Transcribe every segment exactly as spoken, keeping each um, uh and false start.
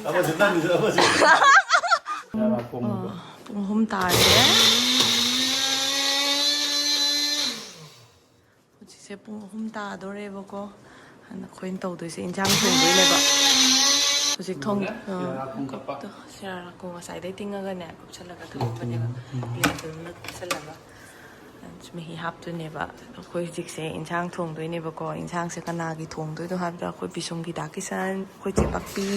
ꯑꯃꯁꯨ ꯅꯪꯒꯤꯁꯨ ꯑꯃꯁꯨ꯫ ꯄꯨꯡ ꯑꯍꯨꯝ ꯇꯥꯔꯦ꯫ ꯍꯧꯖꯤꯛꯁꯦ ꯄꯨꯡ ꯑꯍꯨꯝ ꯇꯥꯗꯣꯔꯦꯕꯀꯣ꯫ ꯑꯗꯨꯅ ꯑꯩꯈꯣꯏꯅ ꯇꯧꯗꯣꯏꯁꯦ ꯏꯟꯁꯥꯡ ꯊꯣꯡꯗꯣꯏꯅꯦꯕ꯫ ꯍꯧꯖꯤꯛ ꯊꯣꯡ-, ꯑ, ꯁꯤꯔꯥꯔꯥꯀꯣꯡ ꯀꯞꯄ꯫ ꯀꯨꯞꯇꯣ-, ꯁꯤꯔꯥꯔꯥꯀꯣꯡ ꯉꯁꯥꯏꯗꯩ ꯇꯤꯡꯉꯒꯅꯦ, ꯀꯨꯞꯁꯜꯂꯒ ꯊꯝꯃꯝꯕꯅꯦꯕ꯫ ꯎꯝ꯫ ꯄ꯭ꯂꯦꯠꯇ ꯑꯗꯨꯝ ꯀꯨꯞꯁꯜꯂꯒ꯫ ꯃꯍꯤ ꯍꯥꯞꯇꯣꯏꯅꯦꯕ꯫ ꯑꯩꯈꯣꯏ ꯍꯧꯖꯤꯛꯁꯦ ꯏꯟꯁꯥꯡ ꯊꯣꯡꯗꯣꯏꯅꯦꯕꯀꯣ꯫ ꯏꯟꯁꯥꯡꯁꯦ ꯀꯅꯥꯒꯤ ꯊꯣꯡꯗꯣꯏꯅꯣ ꯍꯥꯏꯕꯗ, ꯑꯩꯈꯣꯏ ꯄꯤꯁꯨꯝꯒꯤ ꯗꯥ ꯀꯤꯁꯟ, ꯑꯩꯈꯣꯏ ꯆꯦ ꯄꯥꯛꯄꯤ,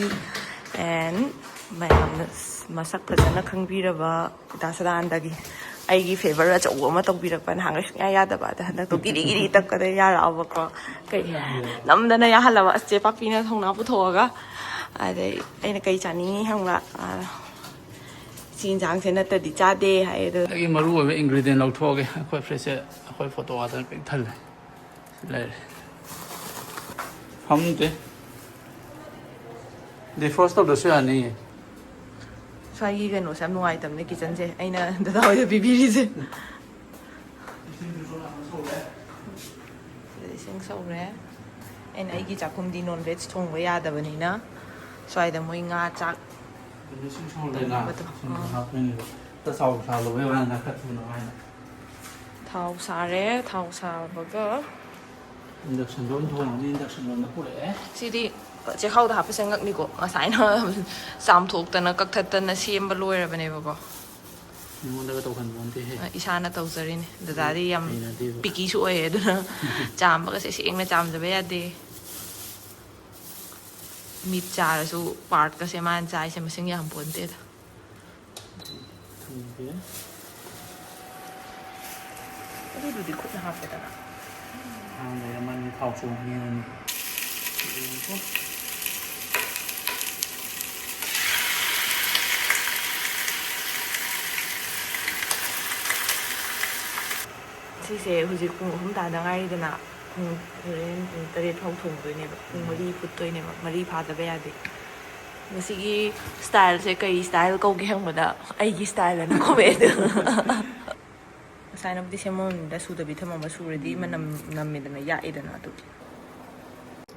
and ꯃꯌꯥꯝꯅ ꯃꯁꯛ ꯐꯖꯅ ꯈꯪꯕꯤꯔꯕ ꯗꯥ ꯁꯗꯥꯅꯟꯗꯒꯤ ꯑꯩꯒꯤ ꯐꯦꯚꯔ ꯑꯆꯧꯕ ꯑꯃ ꯇꯧꯕꯤꯔꯛꯄ꯫ ꯅꯍꯥꯟꯒꯩ ꯁꯨꯡꯌꯥ ꯌꯥꯗꯕ, ꯑꯗ ꯍꯟꯗꯛꯇꯣ ꯒꯤꯔꯤ ꯒꯤꯔꯤ ꯇꯛꯄꯗ ꯌꯥꯔꯛꯑꯕꯀꯣ꯫ ꯀꯩ ꯅꯝꯗꯅ ꯌꯥꯍꯜꯂꯕ, ꯑꯁ, ꯆꯦ ꯄꯥꯛꯄꯤꯅ ꯊꯣꯡꯅꯥ ꯄꯨꯊꯣꯛꯑꯒ꯫ ꯑꯗꯩ ꯑꯩꯅ ꯀꯩ ꯆꯥꯅꯤꯡꯉꯤ ꯈꯪꯕ꯭ꯔꯥ? ꯑꯥ, ꯁꯤ ꯏꯟꯁꯥꯡꯁꯦ ꯅꯠꯇ꯭ꯔꯗꯤ ꯆꯥꯗꯦ ꯍꯥꯏ꯫ ꯑꯗꯣ ꯑꯩꯒꯤ ꯃꯔꯨ ꯑꯣꯏꯕ ingredient ꯂꯧꯊꯣꯛꯑꯒꯦ꯫ ꯑꯩꯈꯣꯏ fridge ꯁꯦ ꯑꯩꯈꯣꯏ ꯐꯣꯇꯣ ꯉꯥꯛꯇꯅ ꯄꯤꯛ ꯊꯜꯂꯦ꯫ ꯂꯩꯔꯦ꯫ ꯐꯝꯗꯦ꯫ Defrost ꯇꯧꯗ꯭ꯔꯁꯨ ꯌꯥꯅꯤꯌꯦ꯫ ꯁ꯭ꯋꯥꯏꯒꯤ ꯀꯩꯅꯣꯁꯦ ꯌꯥꯝ ꯅꯨꯡꯉꯥꯏꯇꯕꯅꯦ, kitchen ꯁꯦ꯫ ꯑꯩꯅ ꯗꯗꯥ ꯍꯣꯏꯗ ꯄꯤꯕꯤꯔꯤꯁꯦ꯫ ꯁꯤꯗ ꯏꯁꯤꯡ ꯁꯧꯔꯦ꯫ ꯑꯩꯅ ꯑꯩꯒꯤ ꯆꯥꯛꯈꯨꯝꯗꯤ non veg ꯊꯣꯡꯕ ꯌꯥꯗꯕꯅꯤꯅ, ꯁ꯭ꯋꯥꯏꯗ ꯃꯣꯏ ꯉꯥ ꯆꯥꯛ ꯑꯗꯨꯅ ꯏꯁꯤꯡ ꯁꯧꯍꯜꯂꯦꯅ ꯇꯧꯅꯕꯗꯣ꯫ ꯏꯁꯤꯡ ꯑꯥ꯫ ꯍꯥꯞꯇꯣꯏꯅꯦꯕ꯫ ꯇ ꯆꯥꯎ ꯁꯥ ꯂꯧꯕꯩ ꯋꯥꯅꯤꯗ, ꯈꯔ ꯊꯨꯅꯕ ꯍꯥꯏꯅ꯫ ꯊꯥꯎ ꯁꯥꯔꯦ, ꯊꯥꯎ ꯁꯥꯕꯒ Induction ꯗ ꯑꯣꯏꯅ ꯊꯣꯡꯉꯅꯤ, induction ꯂꯣꯝꯗ ꯄꯨꯔꯛꯑꯦ꯫ ꯁꯤꯗꯤ ꯆꯦꯈꯥꯎꯗ ꯍꯥꯞꯄꯁꯦ ꯉꯛꯅꯤꯀꯣ, ꯉꯁꯥꯏꯅ ꯆꯥꯝꯊꯣꯛꯇꯅ ꯀꯛꯊꯠꯇꯅ ꯁꯦꯝꯕ ꯂꯣꯏꯔꯕꯅꯦꯕꯀꯣ꯫ ꯃꯤꯉꯣꯟꯗꯒ ꯇꯧꯍꯟꯄꯣꯟꯇꯦꯍꯦ꯫ ꯑ, ꯏꯁꯥꯅ ꯇꯧꯖꯔꯤꯅꯦ꯫ ꯗꯗꯥꯗꯤ ꯌꯥꯝ ꯍꯩꯅꯗꯦꯕ꯫ Picky ꯁꯨ ꯑꯣꯏꯌꯦ, ꯑꯗꯨꯅ ꯆꯥꯝꯕꯒꯁꯦ ꯁꯦꯡꯅ ꯆꯥꯝꯗꯕ ꯌꯥꯗꯦ꯫ ꯃꯤꯠ ꯆꯥꯔꯁꯨ part ꯀꯁꯦ ꯃꯥꯅ ꯆꯥꯏꯁꯦ ꯃꯁꯤꯡ ꯌꯥꯝ ꯄꯣꯟꯇꯦꯗ꯫ ꯊꯝꯒꯦ꯫ ꯑꯗꯨꯗꯨꯗꯤ ꯈꯨꯠꯅ ꯍꯥꯞꯄꯦꯗꯅ꯫ ꯑꯍꯥꯟꯕꯗ ꯑꯃꯅꯤ ꯊꯥꯎ ꯆꯣꯡꯍꯟꯒꯅꯤ꯫ ꯁꯤꯁꯦ ꯍꯧꯖꯤꯛ ꯄꯨꯡ ꯑꯍꯨꯝ ꯇꯥꯗ ꯉꯥꯏꯔꯤꯗꯅ, ꯄꯨꯡ, ꯍꯣꯔꯦꯟ ꯄꯨꯡ ꯇꯔꯦꯠ ꯐꯥꯎ ꯊꯣꯡꯗꯣꯏꯅꯦꯕ, ꯄꯨꯡ ꯃꯔꯤ ꯐꯨꯠꯇꯣꯏꯅꯦꯕ, ꯃꯔꯤ ꯐꯥꯗꯕ ꯌꯥꯗꯦ꯫ ꯃꯁꯤꯒꯤ style ꯁꯦ ꯀꯩ style ꯀꯧꯒꯦ ꯍꯪꯕꯗ, ꯑꯩꯒꯤ style ꯑꯅ ꯈꯨꯝꯃꯛꯑꯦ ꯑꯗꯨ꯫ ꯉꯁꯥꯏꯅꯕꯨꯗꯤ ꯁꯦꯝꯃꯝꯃꯤꯗ, ꯁꯨꯗꯕꯤ ꯊꯝꯃꯝꯕ, ꯁꯨꯔꯗꯤ ꯃꯅꯝ ꯅꯝꯃꯦꯗꯅ, ꯌꯥꯛꯑꯦꯗꯅ, ꯑꯗꯨꯒꯤ꯫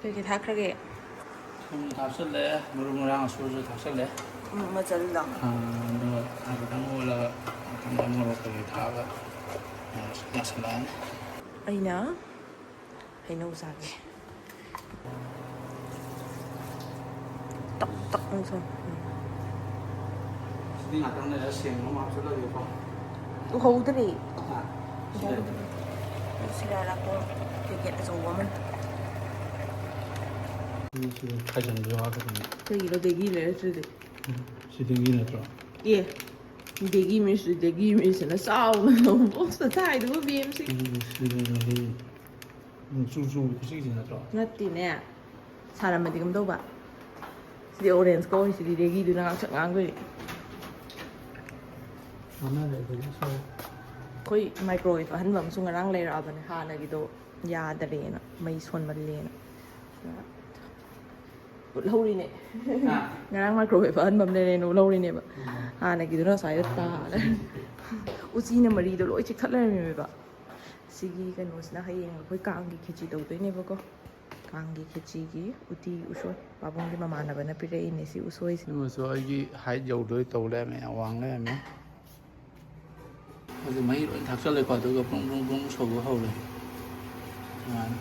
ꯀꯩꯀꯩ ꯊꯥꯛꯈ꯭ꯔꯒꯦ? ꯊꯨꯝ ꯊꯥꯛꯆꯜꯂꯦ, ꯃꯔꯨ ꯃꯔꯥꯡ ꯑꯁꯨꯕꯁꯨ ꯊꯥꯛꯆꯜꯂꯦ꯫ ꯎꯝ, ꯃꯆꯜꯗꯣ꯫ ꯑꯥ, ꯑꯗꯨꯒ ꯍꯥꯏꯐꯦꯠꯇꯪ ꯑꯣꯠꯂꯒ ꯉꯥꯛꯇꯪ ꯃꯣꯔꯣꯛ ꯀꯩꯀꯩ ꯊꯥꯛꯑꯒ, ꯑꯥ, ꯉꯥꯛꯁꯜꯂꯛꯑꯅꯤ꯫ ꯑꯩꯅ ꯍꯩꯅꯧ ꯆꯥꯒꯦ꯫ ꯇꯛ ꯇꯛ ꯅꯤꯡꯁꯤꯡ꯫ ꯁꯤꯗꯤ ꯉꯥꯛꯇꯪ ꯂꯩꯔ ꯁꯦꯡꯕ ꯑꯃ ꯍꯥꯞꯆꯜꯂꯒꯦꯀꯣ꯫ ꯎꯍꯧꯗ꯭ꯔꯦ꯫ ꯑꯥ, ꯁꯤ ꯂꯩꯔꯦ꯫ ꯁꯤꯔꯥ ꯂꯥꯛꯄ ꯄꯦꯀꯦꯠ ꯑꯆꯧꯕ ꯑꯃ꯫ ꯁꯤꯗ ꯈꯥꯏꯖꯟꯕ ꯌꯥꯎꯔꯛꯀꯗꯣꯏꯅꯤ꯫ ꯀꯩꯒꯤꯅꯣ ꯗꯦꯒꯤ ꯂꯩꯔꯛꯇ꯭ꯔꯤꯗꯤ? ꯎꯝ, ꯁꯤꯗꯒꯤ ꯅꯠꯇ꯭ꯔꯣ? ꯑꯦ, ꯗꯦꯒꯤ ꯃꯤꯁ, ꯗꯦꯒꯤ ꯃꯤꯁꯅ ꯆꯥꯎꯅ ꯕꯣꯛꯁꯇ ꯊꯥꯏꯗꯨꯕꯨ ꯕꯤ ꯑꯦꯝ ꯁꯤ꯫ ꯎꯝ, ꯁꯤꯗꯅꯦ꯫ ꯎꯝ, ꯆꯨ ꯆꯨ ꯈꯨꯠꯁꯤꯁꯤ ꯅꯠꯇ꯭ꯔꯣ? ꯅꯠꯇꯦꯅꯦ꯫ ꯁꯥꯔꯝꯃꯗꯤ ꯀꯝꯗꯧꯕ? ꯁꯤꯗꯤ ꯑꯣꯔꯦꯟꯖ ꯀꯧꯔꯤꯁꯤꯗꯤ ꯗꯦꯒꯤꯗꯨꯅ ꯉꯥꯡꯁꯛ ꯉꯥꯡꯗꯣꯏꯅꯤ꯫ ꯃꯥꯟꯅꯔꯦ ꯑꯗꯨꯗꯤ ꯁꯣꯏꯔꯦ꯫ ꯑꯩꯈꯣꯏ ꯃꯥꯏꯀ꯭ꯔꯣꯋꯦꯚ ꯑꯍꯟꯕ ꯑꯃꯁꯨ ꯉꯔꯥꯡ ꯂꯩꯔꯛꯑꯕꯅꯦ, ꯍꯥꯟꯅꯒꯤꯗꯣ ꯌꯥꯗꯔꯦꯅ, ꯃꯩ ꯁꯣꯟꯃꯜꯂꯦꯅ꯫ ꯎꯠꯍꯧꯔꯤꯅꯦ꯫ ꯍꯥ? ꯉꯔꯥꯡ ꯃꯥꯏꯀ꯭ꯔꯣꯋꯦꯚ ꯑꯍꯟꯕ ꯑꯃ ꯂꯩꯔꯦꯅ ꯎꯠꯍꯧꯔꯤꯅꯦꯕ꯫ ꯎꯝ꯫ ꯍꯥꯟꯅꯒꯤꯗꯨꯅ ꯁ꯭ꯋꯥꯏꯗ ꯇꯥꯔꯦ꯫ ꯎꯆꯤꯅ ꯃꯔꯤꯗꯣ ꯂꯣꯏ ꯆꯤꯛꯊꯠ ꯂꯩꯔꯝꯃꯦꯕ꯫ ꯁꯤꯒꯤ ꯀꯩꯅꯣꯁꯤꯅ ꯍꯌꯦꯡ ꯑꯩꯈꯣꯏ ꯀꯥꯡꯒꯤ ꯈꯦꯆꯤ ꯇꯧꯗꯣꯏꯅꯦꯕꯀꯣ꯫ ꯀꯥꯡꯒꯤ ꯈꯦꯆꯤꯒꯤ ꯎꯇꯤ ꯎꯁꯣꯏ꯫ ꯄꯥꯕꯨꯡꯒꯤ ꯃꯃꯥꯟꯅꯕꯅ ꯄꯤꯔꯛꯏꯅꯦ ꯁꯤ ꯎꯁꯣꯏꯁꯦ꯫ ꯁꯤꯃꯁꯨ ꯑꯩꯒꯤ ꯍꯥꯏꯠ ꯌꯧꯗꯣꯏ ꯇꯧ ꯂꯩꯔꯝꯃꯦ, ꯌꯥꯝ ꯋꯥꯡ ꯂꯩꯔꯝꯃꯦ꯫ ꯍꯧꯖꯤꯛ ꯃꯍꯤ ꯂꯣꯏ ꯊꯥꯛꯆꯜꯂꯦꯀꯣ, ꯑꯗꯨꯒ ꯕ꯭ꯔꯨꯡ ꯕ꯭ꯔꯨꯡ ꯕ꯭ꯔꯨꯡ ꯁꯧꯕ ꯍꯧꯔꯦ꯫ ꯁꯨꯃꯥꯏꯅ꯫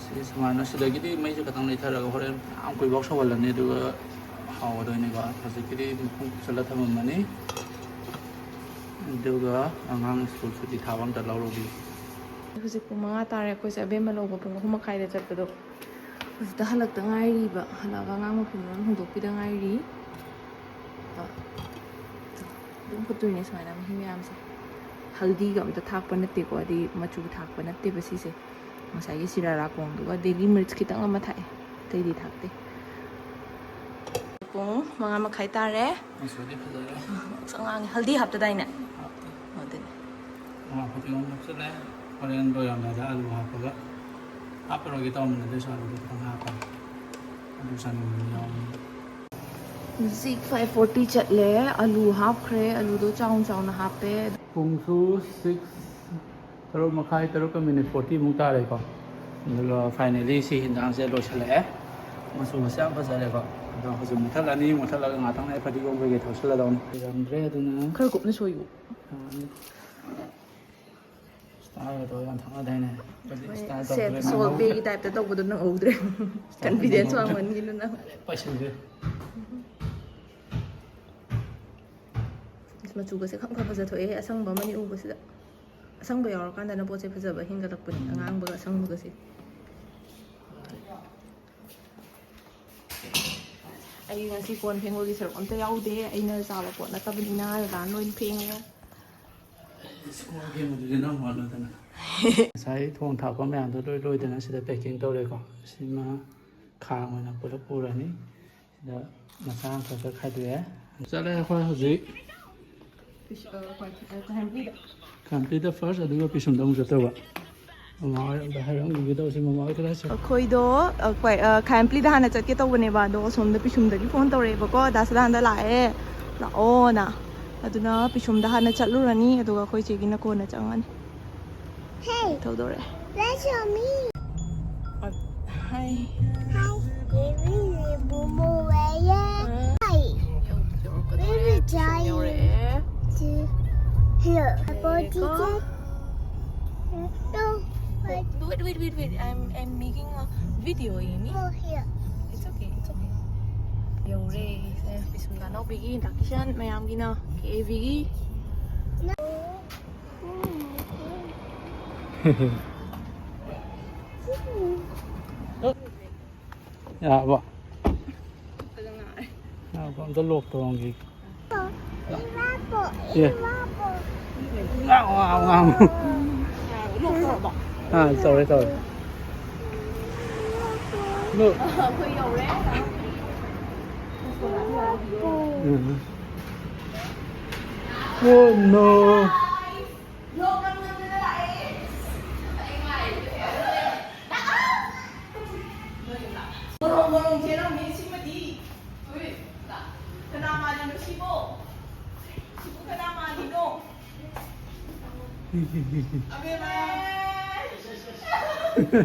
ꯁꯤ ꯁꯨꯃꯥꯏꯅ ꯁꯤꯗꯒꯤꯗꯤ ꯃꯩꯁꯦ ꯈꯤꯇꯪ ꯂꯩꯊꯔꯒ ꯍꯣꯔꯦꯟ ꯌꯥꯝ ꯀꯨꯏꯕꯧ ꯁꯧꯍꯜꯂꯅꯤ, ꯑꯗꯨꯒ ꯍꯥꯎꯒꯗꯣꯏꯅꯤꯀꯣ꯫ ꯍꯧꯖꯤꯛꯀꯤꯗꯤ ꯃꯈꯨꯝ ꯀꯨꯞꯁꯜꯂ ꯊꯝꯃꯝꯃꯅꯤ꯫ ꯑꯗꯨꯒ ꯑꯉꯥꯡ ꯁ꯭ꯀꯨꯜ ꯁꯨꯇꯤ ꯊꯥꯕ ꯑꯝꯇ ꯂꯧꯔꯨꯒꯦ꯫ ꯍꯧꯖꯤꯛ ꯄꯨꯡ ꯃꯉꯥ ꯇꯥꯔꯦ꯫ ꯑꯩꯈꯣꯏꯁꯦ ꯑꯕꯦꯝꯃ ꯂꯧꯕ ꯄꯨꯡ ꯑꯍꯨꯝ ꯃꯈꯥꯏꯗ ꯆꯠꯄꯗꯣ ꯍꯧꯖꯤꯛꯇ ꯍꯜꯂꯛꯇ ꯉꯥꯏꯔꯤꯕ꯫ ꯍꯜꯂꯛꯑꯒ ꯑꯉꯥꯡ ꯃꯐꯤ ꯃꯔꯣꯟ ꯍꯣꯡꯗꯣꯛꯄꯤꯗ ꯉꯥꯏꯔꯤ꯫ ꯑꯗꯨꯝ ꯐꯨꯠꯇꯣꯏꯅꯦ ꯁꯨꯃꯥꯏꯅ ꯃꯍꯤ ꯃꯌꯥꯝꯁꯦ꯫ ꯍꯜꯗꯤꯒ ꯑꯝꯇ ꯊꯥꯛꯄ ꯅꯠꯇꯦꯀꯣ, ꯑꯗꯩ ꯃꯆꯨ ꯊꯥꯛꯄ ꯅꯠꯇꯦꯕ ꯁꯤꯁꯦ꯫ ꯉꯁꯥꯏꯒꯤ ꯁꯤꯔꯥ ꯔꯥꯀꯣꯡꯗꯨꯒ ꯗꯦꯂꯤ ꯃꯤꯔꯆ ꯈꯤꯇꯪ ꯑꯃ ꯊꯥꯛꯑꯦ, ꯑꯇꯩꯗꯤ ꯊꯥꯛꯇꯦ꯫ ꯄꯨꯡ ꯃꯉꯥ ꯃꯈꯥꯏ ꯇꯥꯔꯦ꯫ ꯃꯆꯨꯗꯤ ꯐꯖꯔꯦ꯫ ꯉꯥꯡꯁꯛ ꯉꯥꯡꯉꯦ꯫ ꯍꯜꯗꯤ ꯍꯥꯞꯇꯗꯥꯏꯅꯦ? ꯍꯥꯞꯇꯦ꯫ ꯑꯣ, ꯑꯗꯨꯅꯦ꯫ ꯃꯣꯔꯣꯛ ꯐꯗꯤꯒꯣꯝ ꯍꯥꯞꯆꯤꯜꯂꯦ꯫ ꯍꯣꯔꯦꯟ ꯂꯣꯏꯔꯝꯗꯥꯏꯗ ꯑꯂꯨ ꯍꯥꯞꯄꯒ ꯍꯥꯞꯄꯔꯣꯏꯒꯦ ꯇꯧꯔꯝꯕꯅꯦ, ꯑꯗꯨꯏꯁꯨ ꯑꯂꯨꯗꯣ ꯈꯤꯇꯪ ꯍꯥꯞꯄꯒꯦ꯫ ꯑꯂꯨ ꯆꯥꯅꯤꯡꯕ ꯃꯤ ꯌꯥꯎꯕꯅꯤꯅ꯫ ꯍꯧꯖꯤꯛ five forty ꯆꯠꯂꯦ꯫ ꯑꯂꯨ ꯍꯥꯞꯈ꯭ꯔꯦ꯫ ꯑꯂꯨꯗꯣ ꯆꯥꯎꯅ ꯆꯥꯎꯅ ꯍꯥꯞꯄꯦ꯫ ꯄꯨꯡꯁꯨ six, ꯇꯔꯨꯛ ꯃꯈꯥꯏ, ꯇꯔꯨꯛꯀ ꯃꯤꯅꯤꯠ forty ꯃꯨꯛ ꯇꯥꯔꯦꯀꯣ꯫ ꯑꯗꯨꯒ finally ꯁꯤ ꯍꯤꯟꯖꯥꯡꯁꯦ ꯂꯣꯏꯁꯤꯜꯂꯛꯑꯦ꯫ ꯃꯆꯨꯒꯁꯦ ꯌꯥꯝ ꯐꯖꯔꯦꯀꯣ꯫ ꯑꯗꯣ ꯍꯧꯖꯤꯛ ꯃꯨꯊꯠꯂꯅꯤ, ꯃꯨꯊꯠꯂꯒ ꯉꯥꯛꯇꯪ ꯂꯩꯔ ꯐꯗꯤꯒꯣꯝ ꯀꯩꯀꯩ ꯊꯧꯁꯤꯜꯂꯗꯧꯅꯤ꯫ ꯂꯩꯔꯝꯗ꯭ꯔꯦ ꯑꯗꯨꯅ ꯈꯔ ꯀꯨꯞꯅ ꯁꯣꯏꯌꯨ꯫ ꯑꯥ, style ꯇꯧꯔ ꯌꯥꯝ ꯊꯛꯅꯗꯥꯏꯅꯦ꯫ ꯑꯩꯈꯣꯏꯗꯤ style ꯁꯦꯠ ꯇꯧꯗ꯭ꯔꯦ, ꯁꯣꯜ ꯅꯪꯍꯧꯗ꯭ꯔꯦ꯫ ꯄꯦꯒꯤ type ꯇ ꯇꯧꯕꯗꯣ ꯅꯪꯍꯧꯗ꯭ꯔꯦ꯫ Confidence ꯅꯪꯍꯧꯗ꯭ꯔꯦ꯫ ꯋꯥꯡꯃꯟꯈꯤꯗꯅ꯫ ꯄꯥꯏꯁꯤꯟꯈ꯭ꯔꯦ꯫ ꯑꯁ, ꯃꯆꯨꯒꯁꯦ ꯈꯪꯐ ꯐꯖꯊꯣꯛꯑꯦ ꯑꯁꯪꯕ ꯑꯃꯅꯤ ꯎꯕꯁꯤꯗ꯫ ꯑꯁꯪꯕ ꯌꯥꯎꯔꯀꯥꯟꯗꯅ ꯄꯣꯠꯁꯦ ꯐꯖꯕ ꯍꯦꯟꯒꯠꯂꯛꯄꯅꯦ, ꯑꯉꯥꯡꯕꯒ ꯑꯁꯪꯕꯒꯁꯦ꯫ ꯑꯩ ꯉꯁꯤ ꯀꯣꯟ ꯐꯦꯡꯕꯒꯤ ꯁꯔꯨꯛ ꯑꯝꯇ ꯌꯥꯎꯗꯦ, ꯑꯩꯅ ꯆꯥꯕ ꯄꯣꯠ ꯅꯠꯇꯕꯅꯤꯅ ꯗꯗꯥꯅ ꯂꯣꯏ ꯐꯦꯡꯉꯦ꯫ ꯀꯣꯟ ꯐꯦꯡꯕꯗꯨꯗꯤ ꯅꯪ ꯋꯥꯠꯂꯨꯗꯅ꯫ ꯉꯁꯥꯏ ꯊꯣꯡ ꯊꯥꯛꯄ ꯃꯌꯥꯝꯗꯣ ꯂꯣꯏ ꯂꯣꯏꯗꯅ ꯁꯤꯗ packing ꯇꯧꯔꯦꯀꯣ꯫ ꯁꯤꯃ ꯈꯥꯡ ꯑꯣꯏꯅ ꯄꯨꯂꯞ ꯄꯨꯔꯅꯤ꯫ ꯁꯤꯗ ꯃꯆꯥ ꯑꯃꯈꯛ ꯈꯥꯏꯗꯣꯛꯑꯦ꯫ ꯆꯠꯂꯦ ꯑꯩꯈꯣꯏ ꯍꯧꯖꯤꯛ ꯈꯥꯝꯄꯤꯗ first, ꯑꯗꯨꯒ ꯄꯤꯁꯨꯝꯗ ꯑꯃꯨꯛ ꯆꯠꯇꯧꯕ꯫ ꯃꯃꯥ ꯍꯣꯏ ꯑꯝꯇ ꯍꯥꯏꯔꯝꯈꯤꯒꯦ ꯇꯧꯁꯤ, ꯃꯃꯥ ꯍꯣꯏ ꯀꯗꯥꯏ ꯆꯠ- ꯑꯩꯈꯣꯏꯗꯣ, ꯑ, ꯈ꯭ꯋꯥꯏ-, ꯑ, ꯈꯥꯏꯝꯄ꯭ꯂꯤꯗ ꯍꯥꯟꯅ ꯆꯠꯀꯦ ꯇꯧꯕꯅꯦꯕ, ꯑꯗꯣ ꯑꯁꯣꯝꯗ ꯄꯤꯁꯨꯝꯗꯒꯤ ꯐꯣꯟ ꯇꯧꯔꯛꯑꯦꯕꯀꯣ, ꯗꯥ ꯁꯗꯥꯅꯟꯗ ꯂꯥꯛꯑꯦ, ꯂꯥꯛꯑꯣꯅ꯫ ꯑꯗꯨꯅ ꯄꯤꯁꯨꯝꯗ ꯍꯥꯟꯅ ꯆꯠꯂꯨꯔꯅꯤ, ꯑꯗꯨꯒ ꯑꯩꯈꯣꯏ ꯆꯦꯒꯤꯅ ꯀꯣꯟꯅ ꯆꯪꯉꯅꯤ꯫ Hey, ꯊꯧꯗꯣꯔꯛꯑꯦ꯫ That's on me. High. Hi, baby, ꯕꯨꯃꯣ ꯂꯩꯌꯦ꯫ ꯑꯥ꯫ Hi. ꯌꯧꯔꯛꯀꯗꯧꯔꯦ, baby, ꯄꯤꯁꯨꯝ ꯌꯧꯔꯛꯑꯦ꯫ Here. ꯂꯩꯔꯦꯀꯣ꯫ No, wait. Wait, wait, wait, wait. I'm, I'm making a video, Amy. Go here. It's okay, it's okay. ꯌꯧꯔꯦ꯫ ꯁꯦ, ꯄꯤꯁꯨꯝꯗ ꯑꯅꯧꯕꯤꯒꯤ introduction ꯃꯌꯥꯝꯒꯤꯅ ꯀꯦ ꯑꯦ ꯕꯤꯒꯤ꯫ No. ꯌꯥꯔꯕꯣ? ꯉꯥꯏꯈꯣ, ꯑꯝꯇ lock ꯇꯧꯔꯝꯒꯦ꯫ ꯏꯃꯥꯕꯣ, ꯌꯦ꯫ ꯏꯃꯥꯕꯣ꯫ ꯉꯥꯡꯉꯣ, ꯉꯥꯡꯉꯣ, ꯉꯥꯡꯉꯣ꯫ Lock ꯇꯧꯔꯕꯣ? ꯑꯥ, ꯇꯧꯔꯦ, ꯇꯧꯔꯦ꯫ Look. ꯑꯩꯈꯣꯏ ꯌꯧꯔꯦ꯫ ꯎꯝ꯫ Oh, no. ꯃꯣꯔꯣꯡ ꯃꯣꯔꯣꯡ ꯆꯦꯜꯂꯝꯃꯤ ꯁꯤꯃꯗꯤ꯫ ꯎꯏ, ꯀꯅꯥ ꯃꯥꯜꯂꯤꯅꯣ ꯁꯤꯕꯣ? ꯁꯤꯕꯨ ꯀꯅꯥ ꯃꯥꯜꯂꯤꯅꯣ? ꯑꯕꯦꯝꯃ!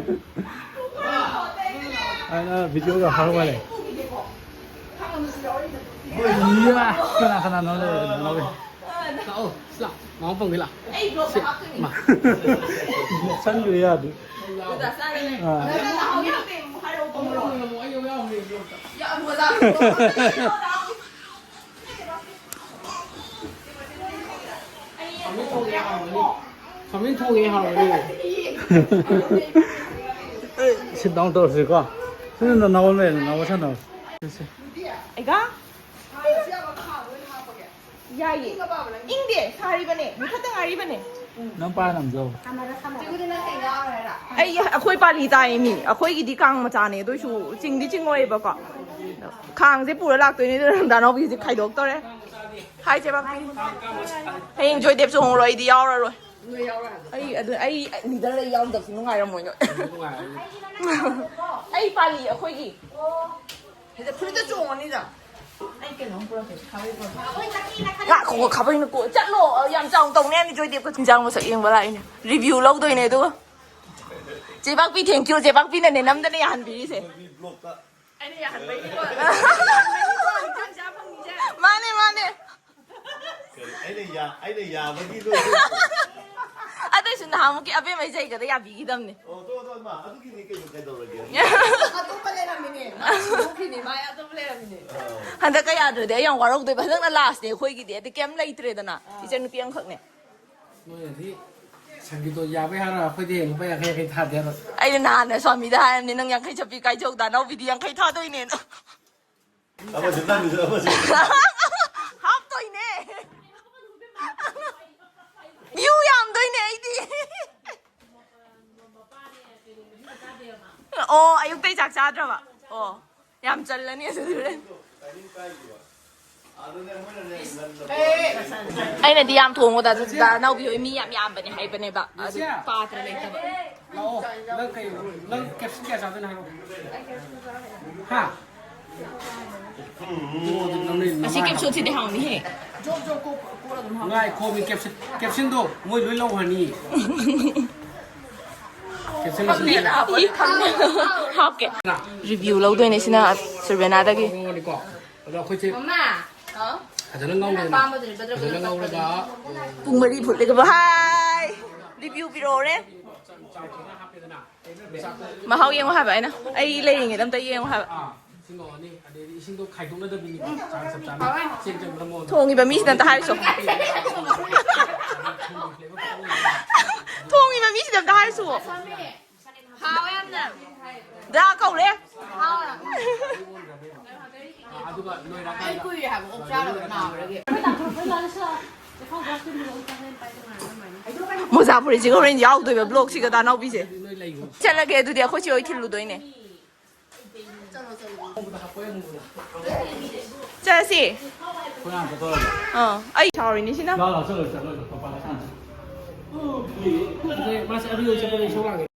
ꯑꯩꯅ ꯚꯤꯗꯤꯑꯣꯒ ꯍꯧꯔꯒ ꯂꯩ꯫ ꯏꯌꯥ, ꯀꯅꯥ ꯀꯅꯥꯅꯣ ꯂꯩꯔꯦ? ꯂꯥꯛꯑꯣ, ꯁꯤ ꯂꯥꯛꯑꯣ, ꯃꯃꯥ ꯄꯪꯒꯤ ꯂꯥꯛꯑꯣ꯫ ꯁꯤ, ꯃꯥ꯫ ꯆꯪꯗ꯭ꯔꯦ, ꯌꯥꯗꯦ꯫ ꯑꯥ꯫ ꯁꯃꯤꯠ ꯊꯣꯡꯉꯦ ꯍꯥꯎꯔꯅꯤ꯫ ꯑꯦ, sit down ꯇꯧꯔꯁꯤꯀꯣ꯫ ꯁꯤ ꯅꯅꯥꯎ ꯂꯩꯔꯦ, ꯅꯅꯥꯎ ꯁꯥꯟꯅꯔꯣ꯫ ꯁꯦ, ꯁꯦ꯫ ꯑꯩꯒ? ꯌꯥꯏꯌꯦ꯫ ꯏꯪꯗꯦ, ꯁꯥꯔꯤꯕꯅꯦ꯫ ꯃꯨꯊꯠꯇ ꯉꯥꯏꯔꯤꯕꯅꯦ꯫ ꯅꯪ ꯄꯥꯏꯔ ꯅꯝꯖꯧ꯫ ꯑꯩ, ꯑꯩꯈꯣꯏ ꯄꯥꯂꯤ ꯇꯥꯏ ꯃꯤ꯫ ꯑꯩꯈꯣꯏꯒꯤꯗꯤ ꯀꯥꯡ ꯃꯆꯥꯅꯦ, ꯑꯗꯨꯏꯁꯨ ꯆꯤꯡꯗꯤ ꯆꯤꯡꯉꯣꯏꯕꯀꯣ꯫ ꯈꯥꯡꯁꯦ ꯄꯨꯔ ꯂꯥꯛꯇꯣꯏꯅꯦ, ꯑꯗꯨꯅ ꯗꯥꯅꯥꯎꯕꯤꯁꯦ ꯈꯥꯏꯗꯣꯛꯇꯧꯔꯦ꯫ ꯍꯥꯏ, ꯆꯦꯕꯥꯛꯄꯤ꯫ ꯍꯌꯦꯡ ꯖꯣꯏꯗꯦꯕꯁꯨ ꯍꯣꯡꯉꯔꯣꯏ, ꯑꯩꯗꯤ ꯌꯥꯎꯔꯔꯣꯏ꯫ ꯑꯩ ꯑꯗꯨ, ꯑꯩ ꯂꯤꯗꯔ ꯑꯩ ꯌꯥꯎꯗꯕꯁꯨ ꯅꯨꯡꯉꯥꯏꯔꯝꯃꯣꯏ ꯅꯣꯏ꯫ ꯑꯩ ꯄꯥꯜꯂꯤ ꯑꯩꯈꯣꯏꯒꯤ꯫ ꯐꯨꯔꯤꯠꯇ ꯆꯣꯡꯉꯅꯤꯗ꯫ ꯉꯥꯏꯈꯣ, ꯈꯥꯕꯩꯅ ꯀꯣ-, ꯆꯠꯂꯣ, ꯌꯥꯝ ꯆꯥꯎꯅ ꯇꯧꯅꯤ ꯍꯥꯏꯅꯤ ꯖꯣꯏꯗꯦꯕꯀ ꯆꯤꯡꯖꯥꯡ ꯃꯁꯛ ꯌꯦꯡꯕ ꯂꯥꯛꯏꯅꯦ꯫ ꯔꯤꯚꯤꯌꯨ ꯂꯧꯗꯣꯏꯅꯦ ꯑꯗꯨꯒ꯫ ꯆꯦꯕꯥꯛꯄꯤ, thank you, ꯆꯦꯕꯥꯛꯄꯤꯅꯅꯦ ꯅꯝꯗꯅ ꯌꯥꯍꯟꯕꯤꯔꯤꯁꯦ꯫ ꯑꯩꯅ ꯌꯥꯍꯟꯕꯩꯅꯤꯀꯣ꯫ ꯃꯥꯅꯦ, ꯃꯥꯅꯦ꯫ ꯀꯔꯤ? ꯑꯩꯅ ꯌꯥ-, ꯑꯩꯅ ꯌꯥꯕꯒꯤ ꯂꯣꯏ-, ꯑꯗꯨꯏꯁꯨ ꯅꯍꯥꯟꯃꯨꯛꯀꯤ ꯑꯕꯦꯝꯃ ꯏꯁꯩꯒꯗ ꯌꯥꯕꯤꯈꯤꯗꯕꯅꯦ꯫ ꯑꯣ, ꯇꯣ, ꯇꯣ, ꯏꯃꯥ, ꯑꯗꯨꯒꯤꯗꯤ ꯀꯩꯅꯣ ꯀꯩꯗꯧꯔꯒꯦ? ꯑꯇꯣꯞꯄ ꯂꯩꯔꯝꯃꯤꯅꯦ꯫ ꯃꯥ ꯁꯤꯟꯗꯣꯛꯈꯤꯅꯦ, ꯃꯥ ꯑꯇꯣꯞꯄ ꯂꯩꯔꯝꯃꯤꯅꯦ꯫ ꯑꯥ꯫ ꯍꯟꯗꯛꯀ ꯌꯥꯗ꯭ꯔꯗꯤ ꯑꯩ ꯌꯥꯝ ꯋꯥꯔꯧꯗꯣꯏꯕ꯫ ꯍꯟꯗꯛꯅ lastꯅꯦ ꯑꯩꯈꯣꯏꯒꯤꯗꯤ꯫ ꯑꯗꯤ ꯀꯩꯝ ꯂꯩꯇ꯭ꯔꯦꯗꯅ꯫ ꯑꯥ꯫ ꯏꯆꯟꯅꯨꯄꯤ ꯑꯃꯈꯛꯅꯦ꯫ ꯅꯣꯏꯅꯗꯤ ꯁꯪꯒꯤꯠꯇꯣ ꯌꯥꯕꯩ ꯍꯥꯏꯔ ꯑꯩꯈꯣꯏꯗꯤ ꯂꯨꯄꯥ ꯌꯥꯡꯈꯩ ꯌꯥꯡꯈꯩ ꯊꯥꯗꯦ ꯍꯥꯏꯔꯣ? ꯑꯩꯅ ꯅꯍꯥꯟꯅ ꯁ꯭ꯋꯥꯃꯤꯗ ꯍꯥꯏꯔꯕꯅꯦ, "ꯅꯪ ꯌꯥꯡꯈꯩ ꯆꯠꯄꯤ ꯀꯥꯏꯖꯧ, ꯗꯥꯅꯥꯎꯕꯤꯗꯤ ꯌꯥꯡꯈꯩ ꯊꯥꯗꯣꯏꯅꯦꯅ"꯫ ꯑꯃꯁꯨ ꯅꯪꯒꯤꯁꯨ ꯑꯃꯁꯨ꯫ ꯍꯥꯞꯇꯣꯏꯅꯦ꯫ ꯚ꯭ꯌꯨ ꯌꯥꯝꯗꯣꯏꯅꯦ ꯑꯩꯗꯤ꯫ ꯑꯣ, ꯑꯌꯨꯛꯇꯩ ꯆꯥꯛ ꯆꯥꯗ꯭ꯔꯕ? ꯑꯣ, ꯌꯥꯝ ꯆꯜꯂꯅꯤ ꯑꯗꯨꯗꯤ ꯍꯣꯔꯦꯟ꯫ ꯑꯩꯅꯗꯤ ꯌꯥꯝ ꯊꯣꯡꯉꯣꯗ, ꯑꯗꯨ ꯗꯥ ꯅꯥꯎꯕꯤ ꯍꯣꯏ ꯃꯤ ꯌꯥꯝ ꯌꯥꯝꯕꯅꯦ ꯍꯥꯏꯕꯅꯦꯕ, ꯑꯗꯨ ꯄꯥꯇ꯭ꯔ ꯂꯩꯇꯕ꯫ ꯂꯥꯛꯑꯣ꯫ ꯅꯪ ꯀꯩ, ꯅꯪ ꯀꯦꯞꯁꯤꯟ ꯀꯌꯥ ꯆꯥꯗꯣꯏꯅꯣ ꯍꯥꯏꯔꯛꯑꯣ꯫ ꯍꯥ? ꯑꯗꯨꯝ ꯂꯧꯅꯩ ꯑꯁꯤ ꯃꯃꯥꯅ꯫ ꯀꯦꯞꯁꯨꯜꯁꯤꯗꯤ ꯍꯥꯎꯅꯤꯍꯦ꯫ ꯉꯥꯏꯈꯣ, ꯃꯤ ꯀꯦꯞꯁꯤꯟ, ꯀꯦꯞꯁꯤꯟꯗꯣ ꯃꯣꯏ ꯂꯣꯏ ꯂꯧꯈ꯭ꯔꯅꯤ꯫ ꯍꯥꯞꯀꯦ꯫ ꯔꯤꯚꯤꯌꯨ ꯂꯧꯗꯣꯏꯅꯦ ꯁꯤꯅ ꯁꯨꯔꯕꯦꯅꯥꯗꯒꯤ꯫ ꯃꯑꯣꯡꯅꯤꯀꯣ꯫ ꯑꯗꯣ ꯑꯩꯈꯣꯏꯁꯦ ꯐꯖꯅ ꯉꯧꯔꯦꯗꯅ꯫ ꯐꯖꯅ ꯉꯧꯔꯒ ꯄꯨꯡ ꯃꯔꯤ ꯐꯨꯠꯂꯦꯒꯕ꯫ ꯍꯥꯏ꯫ ꯔꯤꯚꯤꯌꯨ ꯄꯤꯔꯛꯑꯣꯔꯦ꯫ ꯃꯍꯥꯎ ꯌꯦꯡꯉꯣ ꯍꯥꯏꯕ ꯑꯩꯅ꯫ ꯑꯩ ꯂꯩꯔꯤꯉꯩꯗ ꯑꯝꯇ ꯌꯦꯡꯉꯣ ꯍꯥꯏꯕ꯫ ꯏꯁꯤꯡ ꯉꯧꯔꯅꯤ, ꯑꯗꯩꯗꯤ ꯏꯁꯤꯡꯗꯣ ꯈꯥꯏꯗꯣꯛꯅꯗꯕꯤꯅꯤꯀꯣ, ꯆꯥꯡ ꯆꯞ ꯆꯥꯅ ꯆꯦꯡ ꯆꯪꯕ꯭ꯔꯥ ꯃꯑꯣꯡꯗ꯫ ꯊꯣꯡꯉꯤꯕ ꯃꯤꯁꯤꯗ ꯑꯝꯇ ꯍꯥꯏꯔꯨꯆꯣ꯫ ꯊꯣꯡꯉꯤꯕ ꯃꯤꯁꯤꯗ ꯑꯝꯇ ꯍꯥꯏꯔꯨꯆꯣ꯫ ꯍꯥꯎꯋꯦ ꯌꯥꯝꯅ꯫ ꯗꯥ ꯀꯧꯔꯦ꯫ ꯍꯥꯎꯋꯦ꯫ ꯑꯗꯨꯒ ꯂꯣꯏꯔꯀꯥꯟꯗ ꯑꯩ ꯀꯨꯏꯔꯦ ꯍꯥꯏꯕ ꯑꯣꯛ ꯆꯥꯗꯕ ꯅꯥꯕꯗꯒꯤ꯫ ꯃꯣꯖꯥ ꯐꯨꯔꯤꯠꯁꯤꯒ ꯍꯣꯔꯦꯟ ꯌꯥꯎꯗꯣꯏꯕ ꯕ꯭ꯂꯣꯛꯁꯤꯒ ꯗꯥꯅꯥꯎꯕꯤꯁꯦ꯫ ꯅꯣꯏ ꯂꯩꯌꯣ꯫ ꯆꯠꯂꯒꯦ ꯑꯗꯨꯗꯤ ꯑꯩꯈꯣꯏ ꯆꯦ ꯍꯣꯏ ꯊꯤꯜꯂꯨꯗꯣꯏꯅꯦ꯫ ꯆꯠꯂꯁꯤ꯫ ꯑꯥ, ꯑꯩ ꯁꯥꯎꯔꯤꯅꯤ ꯁꯤꯅ꯫ ꯃꯥꯁꯦ ꯑꯗꯨ ꯌꯧ ꯆꯠꯄꯗ ꯏꯁꯧ ꯂꯥꯡꯉꯦ꯫